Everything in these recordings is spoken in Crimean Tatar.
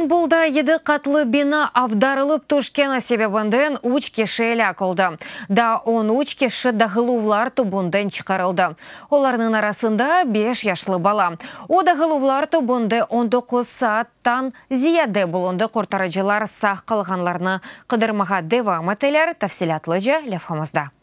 İstanbulda yedi qatlı bina avdarılıp tüşkeni sebebinden üç kişi elâk oldı. Daa 13 kişi dağıluvlar tübünden çıqarıldı. Olarnıñ arasında beş yaşlı bala. O, dağıluvlar tübünde 19 saattan ziyade bulundı. Qurtarıcılar sağ qalğanlarnı qıdırmağa devam eteler. Tafsilâtlıca levhamızda.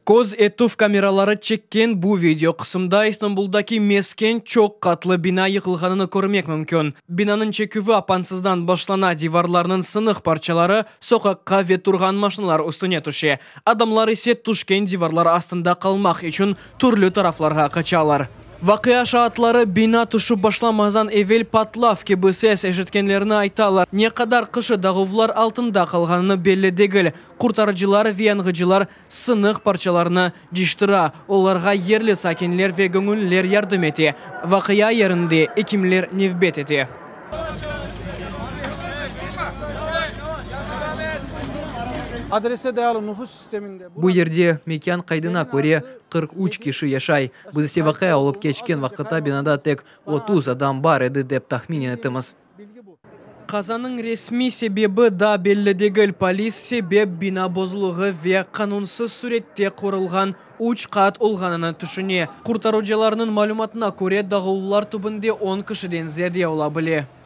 Köz etüv kameraları çekken bu video qısımda İstanbuldaki mesken çoq qatlı bina yıqılğanını körmek mümkün. Binanıñ çeküvi apansızdan başlana, divarlarnıñ sınıq parçaları soqaqqa ve turğan maşinalar üstüne tüşe. Adamlar ise tüşken divarlar astında qalmaq içün türlü taraflarğa qaçalar. Vaqia şaatları bina tüşüp başlamazdan evel patlav kibi ses eşitkenlerini aytalar. Ne qadar kişi dağuvlar altında qalğanını belli degil. Qurtarıcılar ve yanğıcılar sınıq parçalarnı cıyıştıra, olarğa yerli sakinler ve göñülliler yardım ete. Vaqia yerinde ekimler nevbet ete. Adrese dayalı nüfus sisteminde. Bu yerde, mekân qaydına köre, 43 kişi yaşay. Biz ise vaqia olıp keçken vaqıtta binada tek 30 adam bar edi, dep tahmin etemiz. Qazanıñ resmiy sebebi daa belli degil. Polis sebep bina bozuluvı ve qanunsız sürette qurulğan üç qat olğanını tüşüne. Qurtarıcılarnıñ malümatına köre, dağıluvlar tübünde 10 kişiden ziyade ola bile.